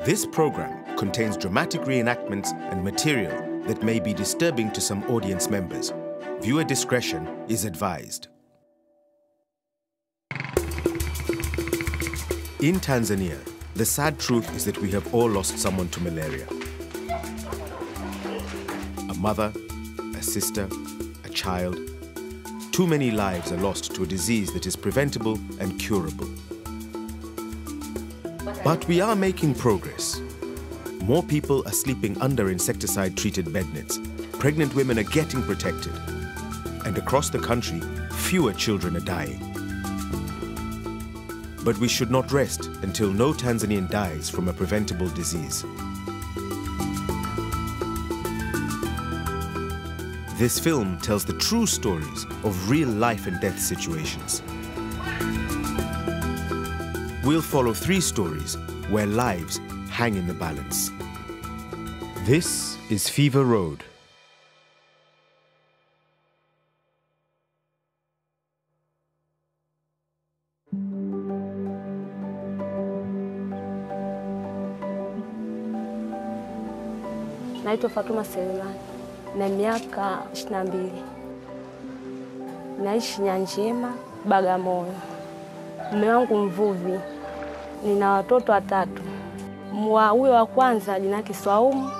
This program contains dramatic reenactments and material that may be disturbing to some audience members. Viewer discretion is advised. In Tanzania, the sad truth is that we have all lost someone to malaria. A mother, a sister, a child. Too many lives are lost to a disease that is preventable and curable. But we are making progress. More people are sleeping under insecticide-treated bed nets. Pregnant women are getting protected. And across the country, fewer children are dying. But we should not rest until no Tanzanian dies from a preventable disease. This film tells the true stories of real life and death situations. We'll follow three stories where lives hang in the balance. This is Fever Road. Naitwa Fatuma Selemani na miaka 22. Naishi Nyanjema, Bagamoyo. Mume wangu mvuvi. Nina watoto watatu. Huyo wa kwanza jina lake Swaumu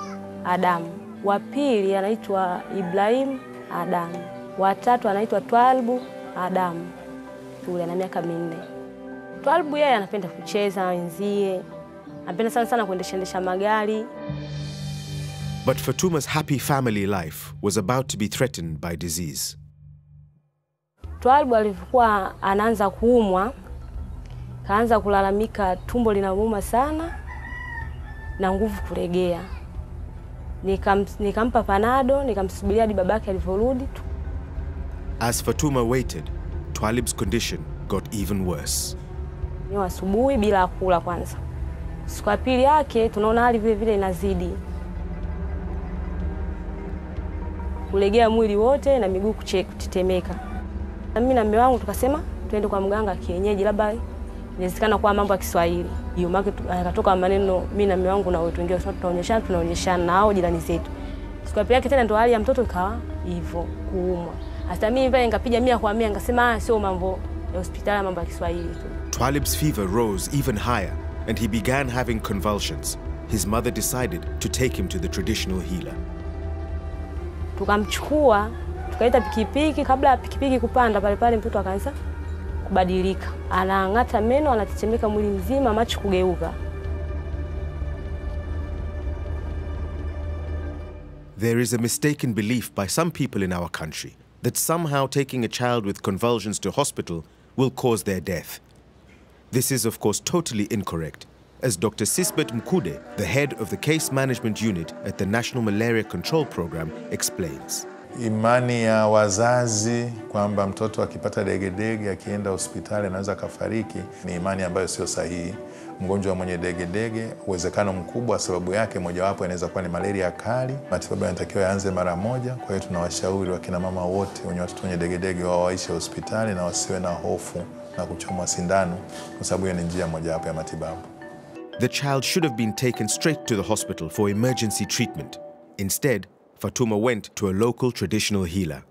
Adamu. Wa pili anaitwa Ibrahim Adamu. Wa tatu anaitwa Twalbu Adamu. Yule ana miaka 4. Twalbu yeye anapenda kucheza na wenzie. Anapenda sana sana kuendesha magari. But Fatuma's happy family life was about to be threatened by disease. Twalbu alikuwa anaanza kuumwa, kaanza kulalamika tumbo linamuuma sana na nguvu kulegea. Nikampa panado, nikamsubiria hadi babake aliporudi. As Fatuma waited, Twalib's condition got even worse. Ni asubuhi bila kula kwanza. Siku ya pili yake tunaona hali vile vile inazidi. Kulegea mwili wote na miguu kutetemeka. Na mimi na mume wangu tukasema tuende kwa mganga kienyeji, labda inawezekana kwa mambo ya Kiswahili. Hiyo maana akatoka maneno mimi na mume wangu na watu wengine tunaonyeshana na hao jirani zetu. Siku ya pili yake tena ndo hali ya mtoto ikawa hivyo kuumwa. Hata mimi pale nikapiga 100 kwa 100 nikasema sio mambo ya hospitali, mambo ya Kiswahili tu. Twalib's fever rose even higher and he began having convulsions. His mother decided to take him to the traditional healer. Tukamchukua, tukaita pikipiki. Kabla pikipiki kupanda pale pale mtoto akaanza kubadilika. Anang'ata meno, anatetemeka mwili mzima, macho kugeuka. There is a mistaken belief by some people in our country that somehow taking a child with convulsions to hospital will cause their death. This is of course totally incorrect, as Dr. Sisbet Mkude, the head of the case management unit at the National Malaria Control Program, explains. Imani ya wazazi kwamba mtoto akipata degedege akienda hospitali anaweza kafariki ni imani ambayo sio sahihi. Mgonjwa mwenye degedege, uwezekano mkubwa sababu yake mojawapo inaweza kuwa ni malaria kali. Matibabu yanatakiwa yaanze mara moja. Kwa hiyo tunawashauri wakina mama wote wenye watoto wenye degedege wawaishe hospitali na wasiwe na hofu na kuchomwa sindano, kwa sababu hiyo ni njia mojawapo ya matibabu. The child should have been taken straight to the hospital for emergency treatment. Instead, Fatuma went to a local traditional healer.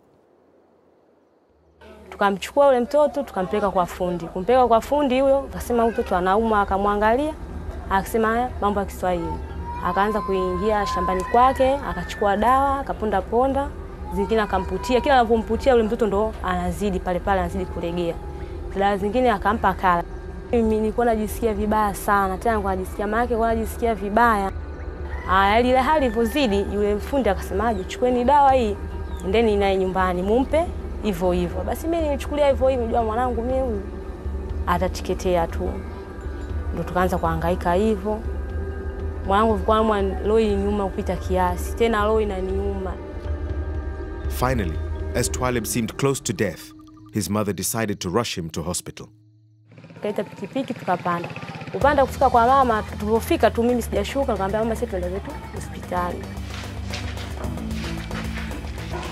Tukamchukua yule mtoto tukampeleka kwa fundi. Kumpeleka kwa fundi huyo, akasema mtoto anauma, akamwangalia, akasema haya mambo ya Kiswahili. Akaanza kuingia shambani kwake, akachukua dawa, akaponda ponda, zingine akamputia. Kila anapomputia yule mtoto ndo anazidi pale pale, anazidi kulegea. Dawa zingine akampa kala. Mimi nilikuwa najisikia vibaya sana, tena nilikuwa najisikia maana yake nilikuwa najisikia vibaya. Ile hali ilivyozidi, yule mfundi akasemaje, chukueni dawa hii, endeni naye nyumbani mumpe hivyo hivyo. Basi mimi nilichukulia hivyo hivyo, unajua mwanangu mimi huyu atatiketea tu. Ndio tukaanza kuhangaika hivyo. Mwanangu alikuwa roho nyuma kupita kiasi, tena roho inaniuma. Finally, as Twalib seemed close to death, his mother decided to rush him to hospital. Tukaita pikipiki tukapanda. Upanda kufika kwa mama, tulipofika tu mimi sijashuka, nikamwambia mama sisi tuende zetu hospitali.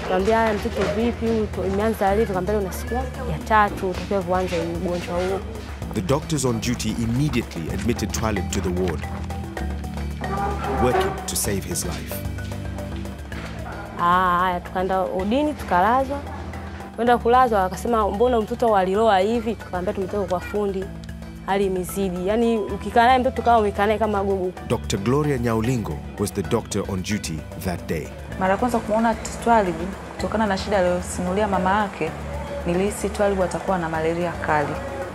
Nikamwambia mtoto vipi, imeanza lini? Nikamwambia una siku ya tatu tokea kuanza ugonjwa huu. The doctors on duty immediately admitted Twalib to the ward. working to save his life. Haya, tukaenda udini tukalazwa. Kwenda kulazwa akasema mbona mtoto aliloa hivi? Tukamwambia tumetoka kwa fundi. Hali imezidi. Yaani ukikaa naye mtoto kama umekaa naye kama gogo. Dr. Gloria Nyaulingo was the doctor on duty that day. Mara kwanza kumuona Twalib kutokana na shida aliyosimulia mama yake, nilihisi Twalib atakuwa na malaria kali.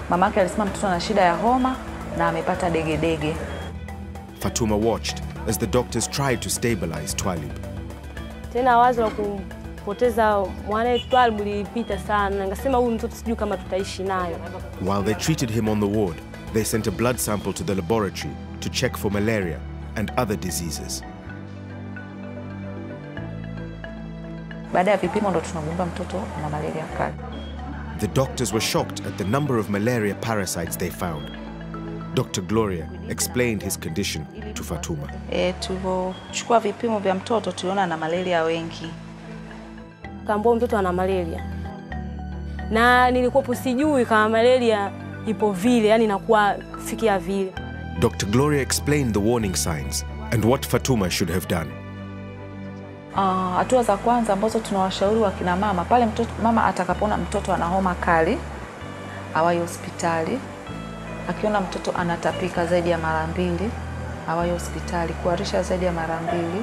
Mama yake alisema mtoto ana shida ya homa na amepata degedege. Fatuma watched as the doctors tried to stabilize Twalib. Tena wazo la kupoteza mwanae Twalib lilipita sana. Nikasema huyu mtoto sijui kama tutaishi nayo. While they treated him on the ward, they sent a blood sample to the laboratory to check for malaria and other diseases. Baada ya vipimo ndo tunagundua mtoto ana malaria kali. The doctors were shocked at the number of malaria parasites they found. Dr. Gloria explained his condition to Fatuma. Tulipochukua vipimo vya mtoto tuliona ana malaria wengi. Kaambiwa mtoto ana malaria. Na nilikuwa sijui kama malaria ipo vile, yani inakuwa fikia vile. Dr. Gloria explained the warning signs and what Fatuma should have done. Hatua za kwanza ambazo tunawashauri wakina mama pale mtoto, mama atakapona mtoto ana homa kali awahi hospitali. Akiona mtoto anatapika zaidi ya mara 2 awahi hospitali, kuharisha zaidi ya mara 2.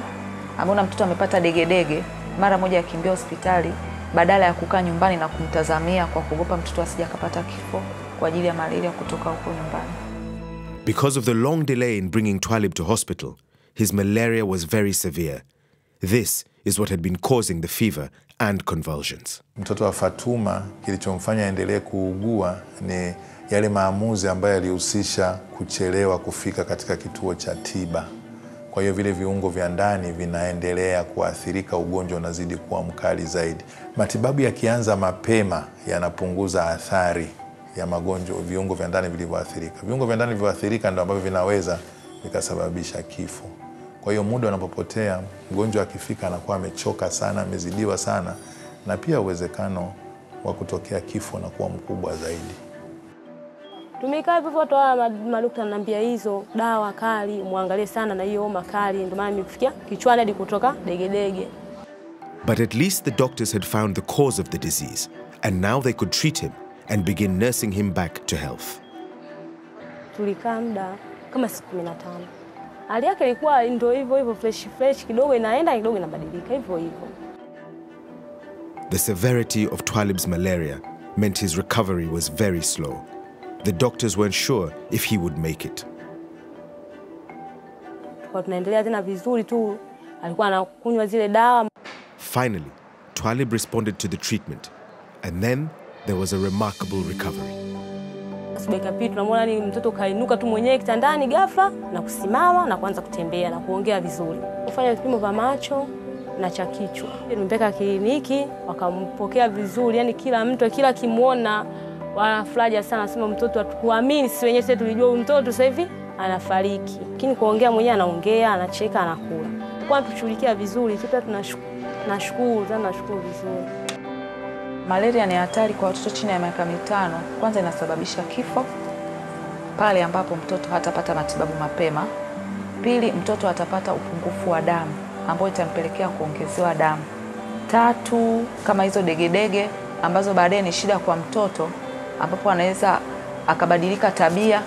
Ameona mtoto amepata degedege, mara moja akimbia hospitali badala ya kukaa nyumbani na kumtazamia kwa kuogopa mtoto asije akapata kifo kwa ajili ya malaria kutoka huko nyumbani. Because of the long delay in bringing Twalib to hospital, his malaria was very severe. This is what had been causing the fever and convulsions. Mtoto wa Fatuma kilichomfanya aendelee kuugua ni yale maamuzi ambayo yalihusisha kuchelewa kufika katika kituo cha tiba. Kwa hiyo vile viungo vya ndani vinaendelea kuathirika, ugonjwa unazidi kuwa mkali zaidi. Matibabu yakianza mapema yanapunguza athari ya magonjwa, viungo vya ndani vilivyoathirika. Viungo vya ndani vilivyoathirika ndio ambavyo vinaweza vikasababisha kifo. Kwa hiyo muda unapopotea, mgonjwa akifika anakuwa amechoka sana, amezidiwa sana, na pia uwezekano wa kutokea kifo unakuwa mkubwa zaidi. Tumekaa hivyo watu wa madokta wananiambia hizo dawa kali muangalie sana na hiyo homa kali, ndio maana nimekufikia kichwani hadi kutoka degedege. But at least the doctors had found the cause of the disease and now they could treat him and begin nursing him back to health. Tulikaa muda kama siku 15. Hali yake ilikuwa ndio hivyo hivyo, fresh fresh, kidogo inaenda kidogo inabadilika hivyo hivyo. The severity of Twalib's malaria meant his recovery was very slow. The doctors weren't sure if he would make it. Kwa tunaendelea tena vizuri tu, alikuwa anakunywa zile dawa. Finally, Twalib responded to the treatment, and then there was a remarkable recovery. Asubuhi kapita tunamwona ni mtoto kainuka tu mwenyewe kitandani ghafla na kusimama na kuanza kutembea na kuongea vizuri. Kufanya vipimo vya macho na cha kichwa. Nimepeleka kliniki wakampokea vizuri, yani kila mtu kila kimuona wanafurahi sana, sema mtoto hatukuamini sisi wenyewe, sisi tulijua mtoto sasa hivi anafariki. Lakini kuongea mwenyewe anaongea, anacheka, anakula. Kwa tushughulikia vizuri, sisi tunashukuru sana, nashukuru vizuri. Malaria ni hatari kwa watoto chini ya miaka 5. Kwanza inasababisha kifo pale ambapo mtoto hatapata matibabu mapema. Pili, mtoto atapata upungufu wa damu ambao itampelekea kuongezewa damu. Tatu, kama hizo degedege ambazo baadaye ni shida kwa mtoto ambapo anaweza akabadilika tabia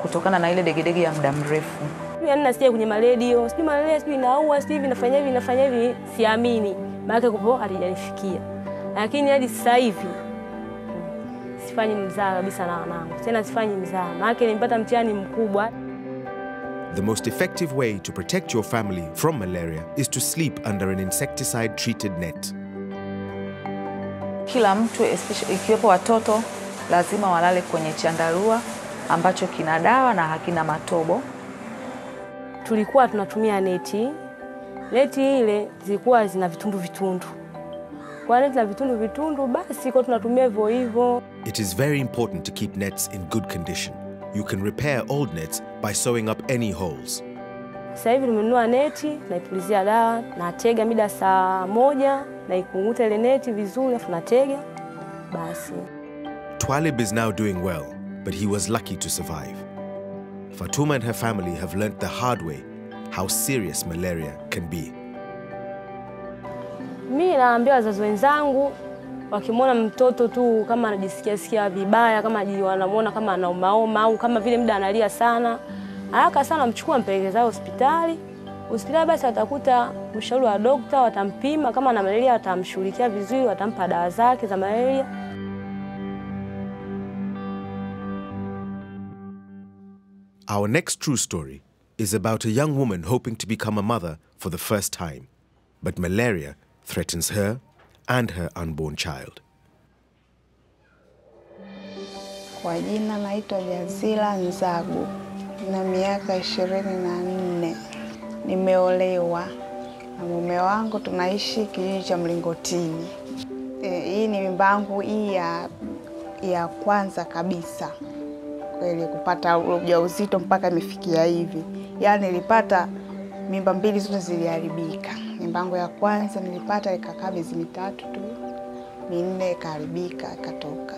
kutokana na ile degedege ya muda mrefu. Yaani nasikia kwenye malaria, sijui malaria sijui inaua, sijui hivi nafanya hivi nafanya hivi, siamini. Maana kupo halijanifikia. Lakini hadi sasa hivi sifanyi mzaha kabisa na wanangu. Tena sifanyi mzaha. Maana nilipata mtihani mkubwa. The most effective way to protect your family from malaria is to sleep under an insecticide treated net. Kila mtu ikiwepo watoto lazima walale kwenye chandarua ambacho kina dawa na hakina matobo. Tulikuwa tunatumia neti. Neti ile zilikuwa zina vitundu vitundu. Kwa neti na vitundu vitundu basi kwa tunatumia hivyo hivyo. It is very important to keep nets in good condition. You can repair old nets by sewing up any holes. Sasa hivi nimenunua neti, naipulizia dawa, natega mida saa 1, naikunguta ile neti vizuri afu natega basi. Twalib is now doing well, but he was lucky to survive. Fatuma and her family have learnt the hard way how serious malaria can be. Mimi naambia wazazi wenzangu wakimwona mtoto tu kama anajisikia sikia vibaya, kama wanamuona kama anaomaoma au kama vile muda analia sana, haraka sana mchukua mpeleke zao hospitali. Hospitali basi watakuta ushauri wa dokta, watampima kama ana malaria, watamshughulikia vizuri, watampa dawa zake za malaria. Our next true story is about a young woman hoping to become a mother for the first time, but malaria threatens her and her unborn child. Kwa jina naitwa Jazira Nzagu na miaka 24. Nimeolewa na mume wangu, tunaishi kijiji cha Mlingotini. Hii ni mimba yangu hii ya kwanza kabisa kweli kupata ujauzito mpaka imefikia hivi. Yaani nilipata mimba mbili zote ziliharibika. Mimba yangu ya kwanza nilipata ikakaa miezi 3 tu, 4 ikaharibika ikatoka.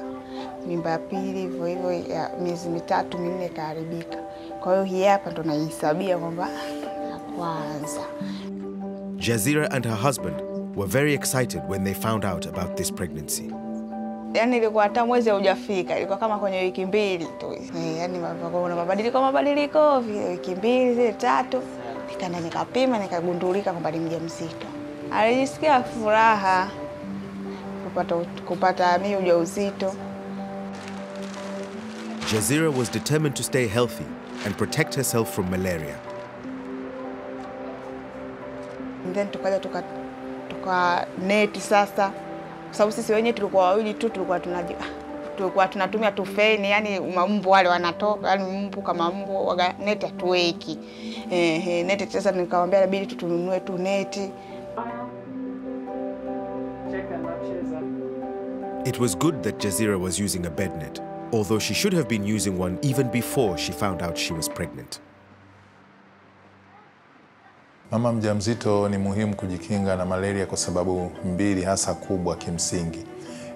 Mimba ya pili hivyo hivyo ya miezi 3 4 ikaharibika. Kwa hiyo hii hapa ndo naihesabia kwamba ya kwanza. Jazira and her husband were very excited when they found out about this pregnancy. Yaani ilikuwa hata mwezi haujafika, ilikuwa kama kwenye wiki 2 tu. Yaani kuna mabadiliko vile wiki 2 zile 3, nikaenda nikapima nikagundulika kwamba ni mjamzito. Alijisikia furaha kupata mimi ujauzito. Jazira was determined to stay healthy and protect herself from malaria. And then tukaja tuka neti sasa. Kwa sababu sisi wenyewe tulikuwa wawili tu, tulikuwa tunatumia tu feni, yani mbu wale wanatoka, yani mbu kama mbu waga neti hatuweki. Neti sasa nikamwambia inabidi tutununue tu neti. It was good that Jazira was using a bed net, although she should have been using one even before she found out she was pregnant. Mama mjamzito ni muhimu kujikinga na malaria kwa sababu mbili hasa kubwa kimsingi.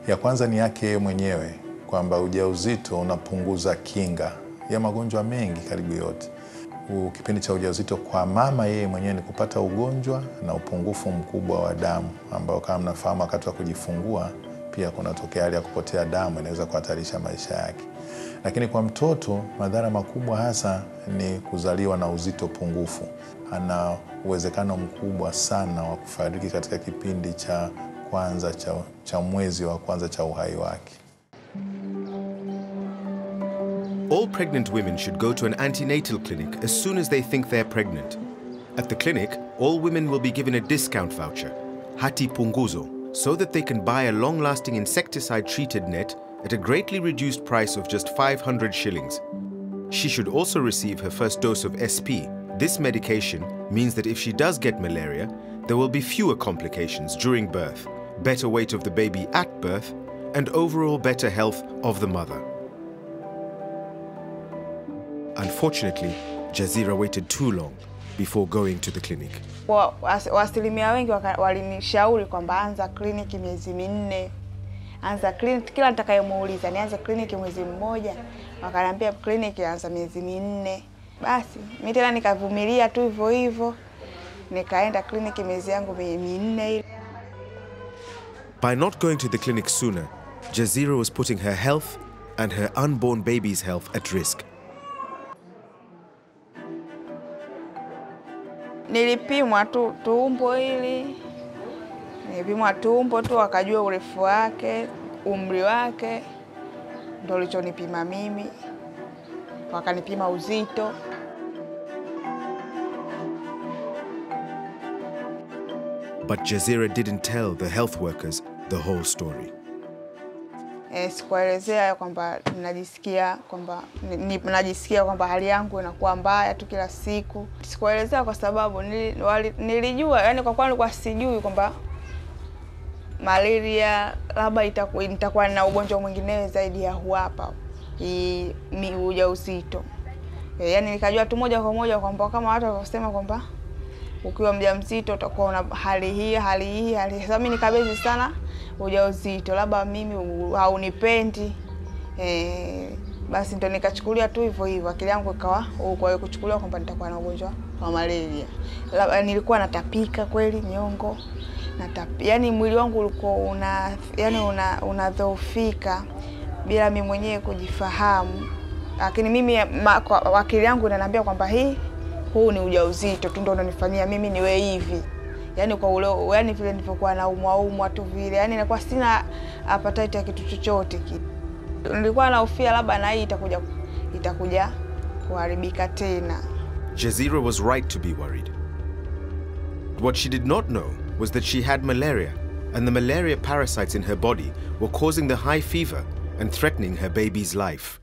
Ya kwanza ni yake yeye mwenyewe, kwamba ujauzito unapunguza kinga ya magonjwa mengi karibu yote. Kipindi cha ujauzito kwa mama yeye mwenyewe ni kupata ugonjwa na upungufu mkubwa wa damu, ambao kama mnafahamu wakati wa kujifungua pia kunatokea hali ya kupotea damu, inaweza kuhatarisha maisha yake. Lakini kwa mtoto madhara makubwa hasa ni kuzaliwa na uzito pungufu. Ana uwezekano mkubwa sana wa kufariki katika kipindi cha kwanza cha mwezi wa kwanza cha uhai wake. All pregnant women should go to an antenatal clinic as soon as they think they're pregnant. At the clinic, all women will be given a discount voucher, Hati Punguzo, so that they can buy a long-lasting insecticide-treated net at a greatly reduced price of just 500 shillings. She should also receive her first dose of SP. This medication means that if she does get malaria, there will be fewer complications during birth, better weight of the baby at birth, and overall better health of the mother. Unfortunately, Jazira waited too long before going to the clinic. Asilimia wengi walinishauri kwamba anza kliniki miezi 4. Anza kliniki, kila nitakayemuuliza nianze kliniki mwezi 1, wakaniambia kliniki anza miezi 4. Basi mimi tena nikavumilia tu hivyo hivyo, nikaenda kliniki miezi yangu 4 ile. By not going to the clinic sooner, Jazira was putting her health and her unborn baby's health at risk. Nilipimwa tu tumbo hili. Nilipimwa tumbo tu wakajua urefu wake, umri wake. Ndio lichonipima mimi. Wakanipima uzito. But Jazira didn't tell the health workers the whole story. Sikuelezea kwamba najisikia kwamba hali yangu inakuwa mbaya tu kila siku. Sikuelezea kwa sababu nilijua, yani kwa kweli nilikuwa sijui kwamba malaria labda nitakuwa na ugonjwa mwingine zaidi ya huapa ujauzito. Yani nikajua tu moja kwa moja kwamba kama watu wanavyosema kwamba ukiwa mjamzito utakuwa una hali hii, hali hii, hali. Sasa mimi nikabezi sana ujauzito, labda mimi haunipendi. Basi ndo nikachukulia tu hivyo hivyo, akili yangu ikawa kwa hiyo kuchukuliwa kwamba nitakuwa na ugonjwa wa malaria. Nilikuwa natapika kweli nyongo. Yani mwili wangu ulikuwa una yani unadhoofika bila mimi mwenyewe kujifahamu. Lakini mimi akili yangu inaniambia kwamba huu ni ujauzito tu ndio unanifanyia mimi niwe hivi. Yani kwa ule yani vile nilivyokuwa naumwa tu vile, yani nilikuwa sina appetite ya kitu chochote kile. Nilikuwa nahofia labda na hii itakuja kuharibika tena. Jazira was right to be worried. What she did not know was that she had malaria, and the malaria parasites in her body were causing the high fever and threatening her baby's life.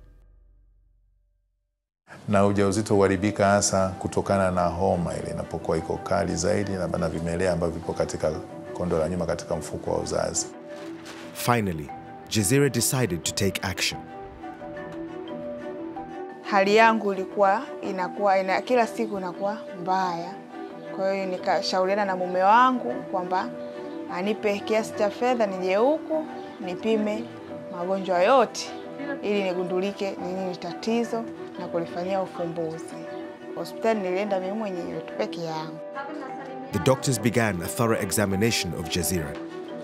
Na ujauzito huharibika hasa kutokana na homa ile inapokuwa iko kali zaidi na vimelea ambavyo vipo katika kondo la nyuma katika mfuko wa uzazi. Finally, Jazira decided to take action. Hali yangu ilikuwa inakuwa kila siku inakuwa mbaya. Kwa hiyo nikashauriana na mume wangu kwamba anipe kiasi cha fedha nije huku nipime magonjwa yote ili nigundulike ni nini tatizo na kulifanyia ufumbuzi. Hospitali nilienda mimi mwenyewe tu peke yangu. The doctors began a thorough examination of Jazira,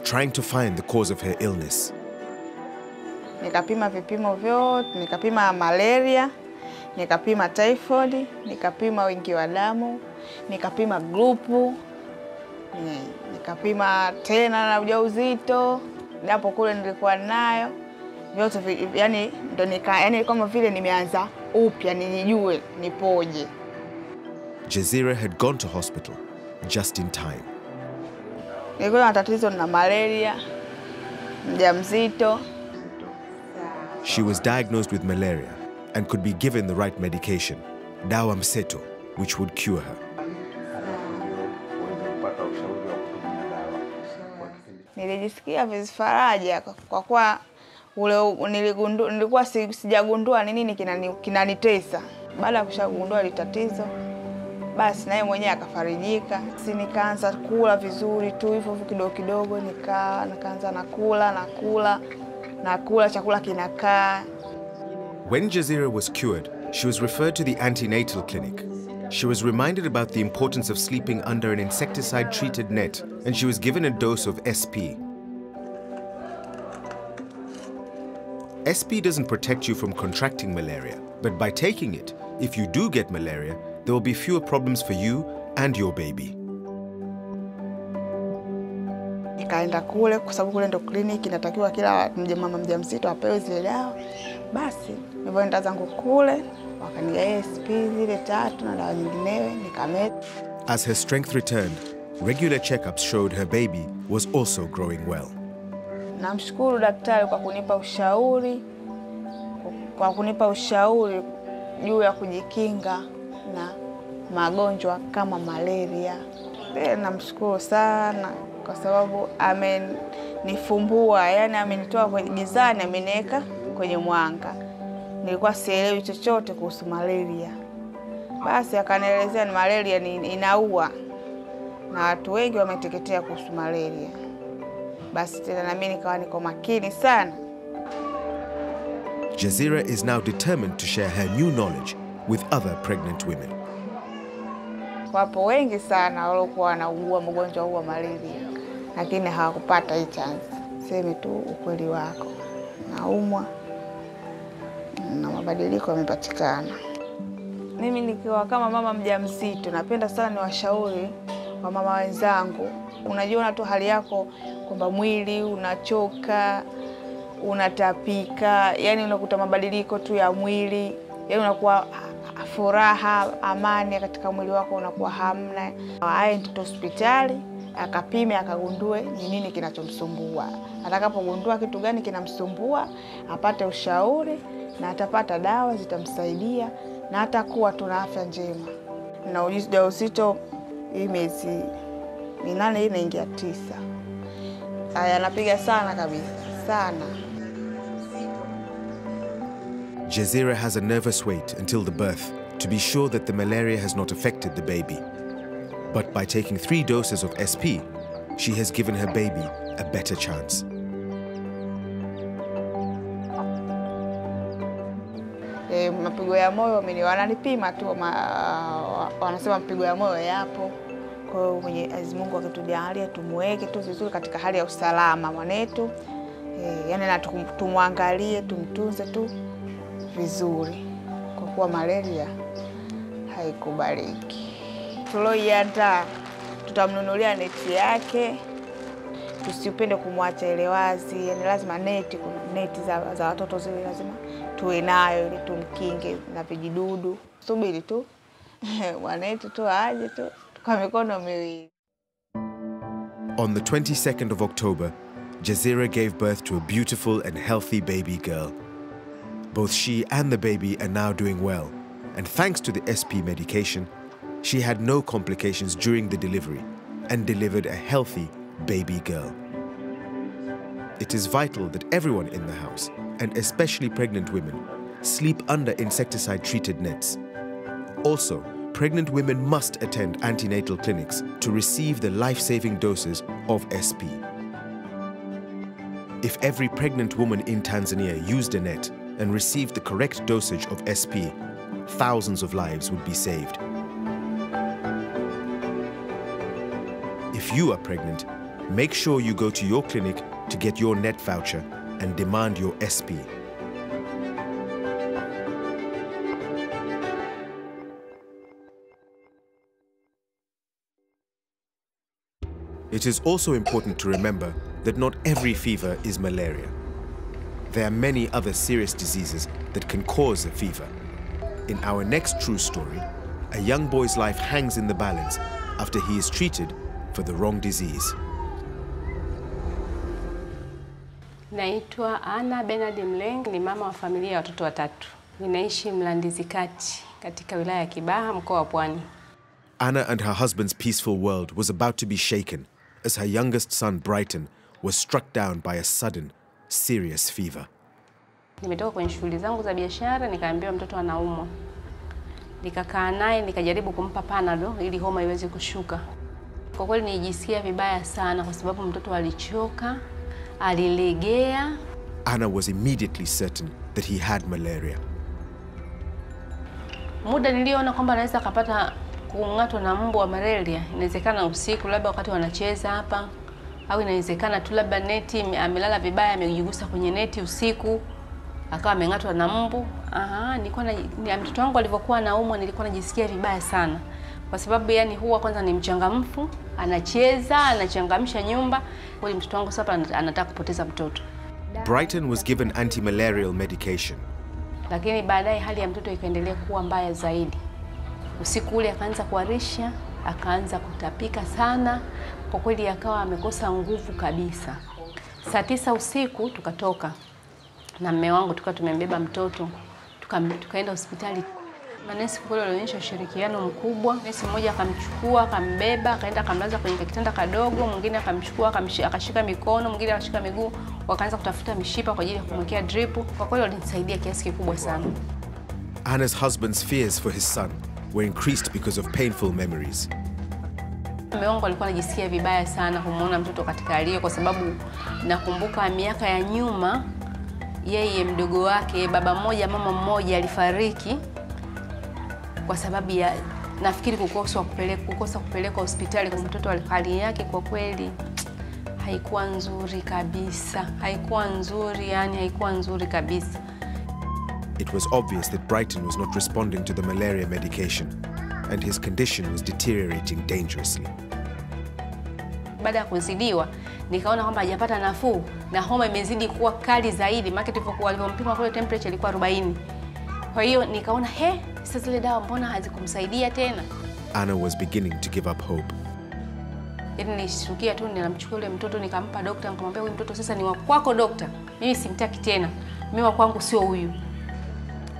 trying to find the cause of her illness. Nikapima vipimo vyote, nikapima malaria, nikapima typhoid, nikapima wingi wa damu, nikapima grupu, nikapima tena na ujauzito, japo kule nilikuwa nayo vyote, yani ndo yani kama vile nimeanza upya nijijue nipoje. Jazira had gone to hospital just in time. Nilikuwa na tatizo na malaria, mjamzito. She was diagnosed with malaria and could be given the right medication, dawa mseto, which would cure her. Nilijisikia faraja kwa kuwa ule nilikuwa sijagundua ni nini kinanitesa. Baada ya kushagundua ile tatizo, basi naye mwenyewe akafarijika. Si nikaanza kula vizuri tu hivyo kidogo kidogo, nikaanza nakula chakula kinakaa. When Jazira was cured, she was referred to the antenatal clinic. She was reminded about the importance of sleeping under an insecticide-treated net, and she was given a dose of SP. SP doesn't protect you from contracting malaria, but by taking it, if you do get malaria, there will be fewer problems for you and your baby. Nikaenda kule kwa sababu kule ndo kliniki inatakiwa kila mama mjamzito apewe zile dawa. Basi nilipoenda zangu kule wakanigaia SP zile 3 na dawa nyinginewe nikameza. As her strength returned, regular checkups showed her baby was also growing well. Namshukuru daktari kwa kunipa ushauri juu ya kujikinga na magonjwa kama malaria. Namshukuru sana kwa sababu amenifumbua, yani amenitoa kwenye gizani ameniweka kwenye mwanga. Nilikuwa sielewi chochote kuhusu malaria. Basi akanielezea ni malaria ni inaua na watu wengi wameteketea kuhusu malaria. Basi tena na mimi nikawa niko makini sana. Jazira is now determined to share her new knowledge with other pregnant women. Wapo wengi sana waliokuwa wanaugua mgonjwa huu wa malaria, lakini hawakupata hii chance. Sema tu ukweli wako, naumwa na mabadiliko yamepatikana. Mimi nikiwa kama mama mjamzito, napenda sana niwashauri wa mama wenzangu. Unajiona tu hali yako kwamba mwili unachoka, unatapika, yani unakuta mabadiliko tu ya mwili, yani unakuwa furaha, amani katika mwili wako unakuwa hamna. Aende hospitali akapime akagundue ni nini kinachomsumbua. Atakapogundua kitu gani kinamsumbua, apate ushauri na atapata dawa zitamsaidia na atakuwa tuna afya njema. Na ujauzito hii miezi 8 inaingia 9. Haya napiga sana kabisa, sana. Jazira has a nervous wait until the birth to be sure that the malaria has not affected the baby. But by taking 3 doses of SP, she has given her baby a better chance. Mapigo ya moyo wananipima tu, wanasema mapigo ya moyo yapo. Kwa hiyo Mwenyezi Mungu akitujalia tumuweke tu vizuri katika hali ya usalama mwanetu. Yani na tumwangalie, tumtunze tu vizuri, kwa kuwa malaria haikubaliki. Tuloiandaa tutamnunulia neti yake, tusipende kumwacha ile wazi. Yani lazima neti, kuna neti za watoto zile lazima tuwe nayo ili tumkinge na vijidudu. Subiri tu mwanetu tu aje tu kwa mikono miwili. On the 22nd of October, Jazira gave birth to a beautiful and healthy baby girl. Both she and the baby are now doing well, and thanks to the SP medication, she had no complications during the delivery and delivered a healthy baby girl. It is vital that everyone in the house, and especially pregnant women, sleep under insecticide-treated nets. Also, pregnant women must attend antenatal clinics to receive the life-saving doses of SP. If every pregnant woman in Tanzania used a net and received the correct dosage of SP, thousands of lives would be saved. If you are pregnant, make sure you go to your clinic to get your net voucher and demand your SP. It is also important to remember that not every fever is malaria. There are many other serious diseases that can cause a fever. In our next true story, a young boy's life hangs in the balance after he is treated for the wrong disease. Naitwa Anna Bernard Mleng, ni mama wa familia ya watoto watatu. Ninaishi Mlandizi Kati katika wilaya ya Kibaha, mkoa wa Pwani. Anna and her husband's peaceful world was about to be shaken as her youngest son, Brighton, was struck down by a sudden, serious fever. Nimetoka kwenye shughuli zangu za biashara, nikaambiwa mtoto anaumwa. Nikakaa naye, nikajaribu kumpa Panadol ili homa iweze kushuka. Kwa kweli nilijisikia vibaya sana kwa sababu mtoto alichoka, alilegea. Anna was immediately certain that he had malaria. Muda niliona kwamba anaweza kupata kung'atwa na mbu wa malaria, inawezekana usiku labda wakati wanacheza hapa, au inawezekana tu labda neti amelala vibaya, amejigusa kwenye neti usiku akawa ameng'atwa na mbu. Nilikuwa na mtoto wangu alivyokuwa anaumwa nilikuwa najisikia vibaya sana. Kwa sababu yani huwa kwanza ni mchangamfu, anacheza, anachangamsha nyumba. Kwa hiyo mtoto wangu sasa anataka kupoteza mtoto. Brighton was given anti-malarial medication. Lakini baadaye hali ya mtoto ikaendelea kuwa mbaya zaidi. Usiku ule akaanza kuharisha, akaanza kutapika sana. Kwa kweli akawa amekosa nguvu kabisa. Saa 9 usiku tukatoka na mume wangu, tukawa tumembeba mtoto, tukaenda hospitali. Manesi kwa kweli walionyesha ushirikiano mkubwa. Nesi mmoja akamchukua, akambeba, akaenda akamlaza kwenye kitanda kadogo, mwingine akamchukua, akashika mikono, mwingine akashika miguu, wakaanza kutafuta mishipa kwa ajili ya kumwekea drip. Kwa kweli walinisaidia kiasi kikubwa sana. Anna's husband's fears for his son were increased because of painful memories. Mume wangu alikuwa anajisikia vibaya sana kumuona mtoto katika hali hiyo, kwa sababu nakumbuka miaka ya nyuma yeye mdogo wake, baba mmoja mama mmoja, alifariki kwa sababu ya nafikiri kukosa kupelekwa hospitali kwa mtoto. Hali yake kwa kweli haikuwa nzuri kabisa. Haikuwa nzuri, yani haikuwa nzuri kabisa. It was obvious that Brighton was not responding to the malaria medication and his condition was deteriorating dangerously. Baada ya kuzidiwa nikaona kwamba hajapata nafuu na homa imezidi kuwa kali zaidi, maana tulipokuwa alivyompima kule temperature ilikuwa 40. Kwa hiyo nikaona sasa zile dawa mbona hazikumsaidia tena. Anna was beginning to give up hope. Yaani nilishtukia tu, nilimchukua yule mtoto nikampa daktari, nikamwambia huyu mtoto sasa ni wa kwako daktari. Mimi simtaki tena. Mimi wa kwangu sio huyu.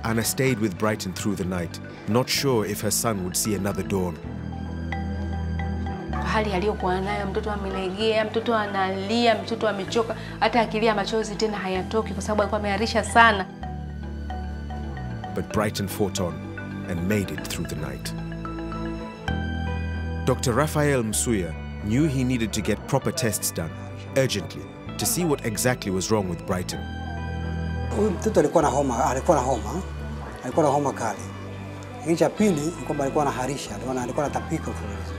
Anna stayed with Brighton through the night, not sure if her son would see another dawn. Hali aliyokuwa nayo, mtoto amelegea, mtoto analia, mtoto amechoka, hata akilia machozi tena hayatoki kwa sababu alikuwa ameharisha sana. But Brighton fought on and made it through the night. Dr. Raphael Msuya knew he needed to get proper tests done, urgently, to see what exactly was wrong with Brighton. Huyu mtoto alikuwa na homa, Alikuwa na homa kali. Lakini cha pili ni kwamba alikuwa anaharisha, alikuwa anatapika mfululizo.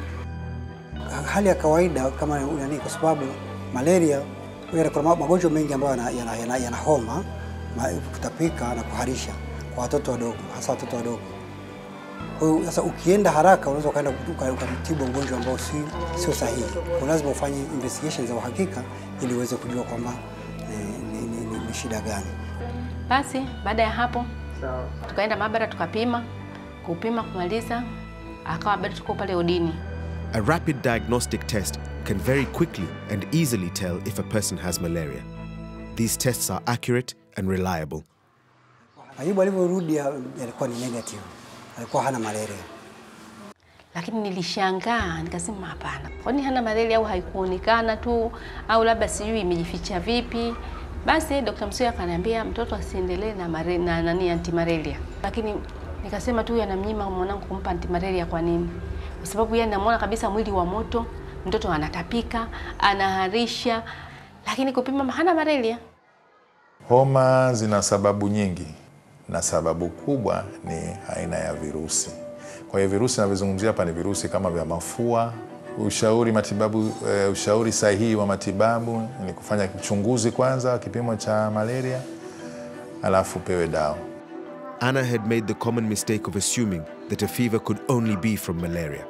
Hali ya kawaida kama nani, kwa sababu malaria kuna magonjwa mengi ambayo yana homa, kutapika na kuharisha kwa watoto wadogo, hasa watoto wadogo. Kwa hiyo sasa ukienda haraka unaweza ukaenda ukamtibu mgonjwa ambao sio sahihi. Kwa lazima ufanye investigations za uhakika ili uweze kujua kwamba ni shida gani. Basi baada ya hapo tukaenda maabara tukapima, kupima kumaliza, akawa bado tuko pale odini. A rapid diagnostic test can very quickly and easily tell if a person has malaria. These tests are accurate and reliable. Majibu alivyorudi yalikuwa ni negative. Alikuwa hana malaria. Lakini nilishangaa nikasema hapana. Kwa nini hana malaria au haikuonekana tu au labda sijui imejificha vipi? Basi Dr. Msuya akaniambia mtoto asiendelee na anti-malaria. Lakini nikasema tu anamnyima mwanangu kumpa anti-malaria kwa nini? Kwa sababu yeye anamuona kabisa mwili wa moto, mtoto anatapika, anaharisha, lakini kupima hana malaria. Homa zina sababu nyingi na sababu kubwa ni aina ya virusi. Kwa hiyo virusi ninavyozungumzia hapa ni virusi kama vya mafua. Ushauri sahihi wa matibabu ni kufanya uchunguzi kwanza, kipimo cha malaria, alafu pewe dawa. Anna had made the common mistake of assuming that a fever could only be from malaria.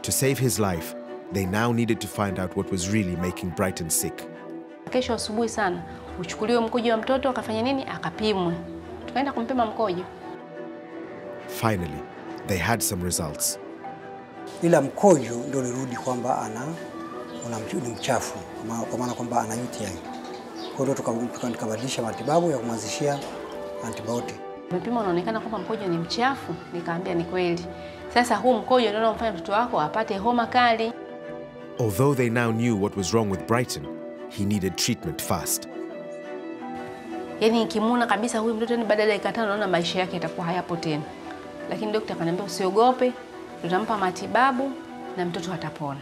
To save his life, they now needed to find out what was really making Brighton sick. Kesho asubuhi sana uchukuliwe mkojo wa mtoto akafanya nini? Akapimwe. Tukaenda kumpima mkojo. Finally, they had some results. Ila mkojo ndio ulirudi kwamba ni mchafu, kwa maana kwamba ana UTI. Kwa hiyo tukabadilisha matibabu ya kumwanzishia antibiotic. Mpimo unaonekana kwamba mkojo ni mchafu, nikaambia ni kweli. Sasa huu mkojo ndio unamfanya mtoto wako apate homa kali. Although they now knew what was wrong with Brighton, he needed treatment fast. Yaani nikimuona kabisa huyu mtoto ni baada ya dakika 5 naona maisha yake yatakuwa hayapo tena. Lakini daktari akaniambia usiogope, tutampa matibabu na mtoto atapona.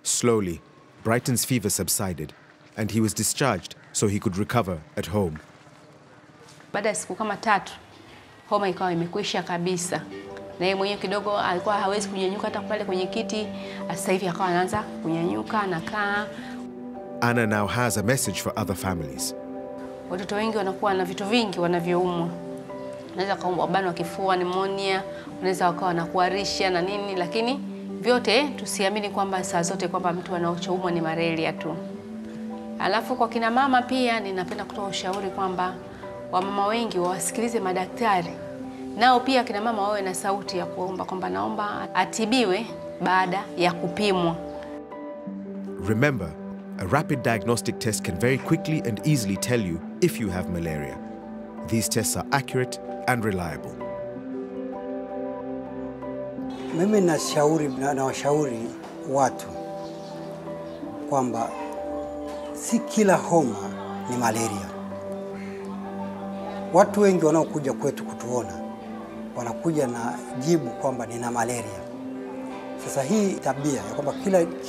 Slowly, Brighton's fever subsided and he was discharged so he could recover at home. Baada ya siku kama 3, homa ikawa imekwisha kabisa. Na yeye mwenyewe kidogo alikuwa hawezi kunyanyuka hata pale kwenye kiti, sasa hivi akawa anaanza kunyanyuka anakaa. Anna now has a message for other families. Watoto wengi wanakuwa na vitu vingi wanavyoumwa. Unaweza kuwa bano wa kifua, pneumonia, unaweza wakawa na kuharisha na nini, lakini vyote tusiamini kwamba saa zote kwamba mtu anachoumwa ni malaria tu. Alafu kwa kina mama pia ninapenda kutoa ushauri kwamba wamama wengi wasikilize madaktari. Nao pia kina mama wawe na sauti ya kuomba kwamba naomba atibiwe baada ya kupimwa. Remember, a rapid diagnostic test can very quickly and easily tell you if you have malaria. These tests are accurate and reliable. Mimi nawashauri watu kwamba si kila homa ni malaria. Watu wengi wanaokuja kwetu kutuona wanakuja na jibu kwamba nina malaria. Sasa hii tabia ya kwamba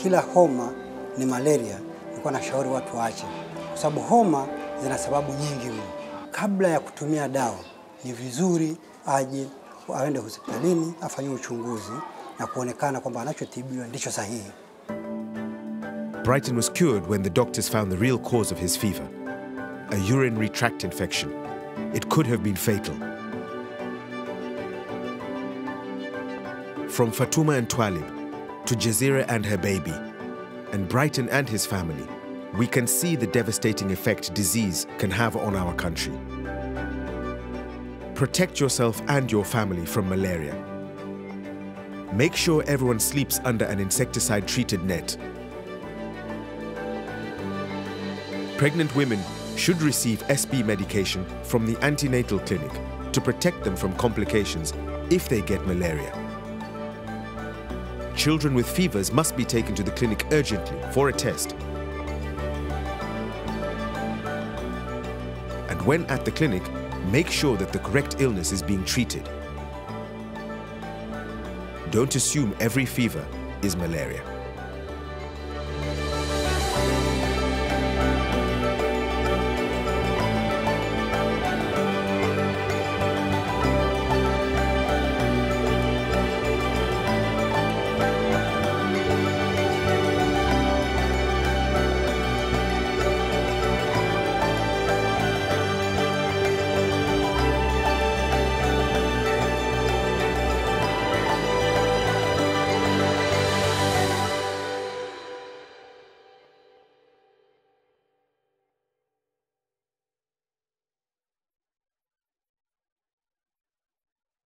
kila homa ni malaria, nilikuwa nashauri watu waache, kwa sababu homa zina sababu nyingi mno. Kabla ya kutumia dawa ni vizuri aje aende hospitalini afanye uchunguzi na kuonekana kwamba anachotibiwa ndicho sahihi. Brighton was cured when the doctors found the real cause of his fever, a urinary tract infection. It could have been fatal. From Fatuma and Twalib to Jazeera and her baby, and Brighton and his family, we can see the devastating effect disease can have on our country. Protect yourself and your family from malaria. Make sure everyone sleeps under an insecticide-treated net. Pregnant women should receive SB medication from the antenatal clinic to protect them from complications if they get malaria. Children with fevers must be taken to the clinic urgently for a test. And when at the clinic, make sure that the correct illness is being treated. Don't assume every fever is malaria.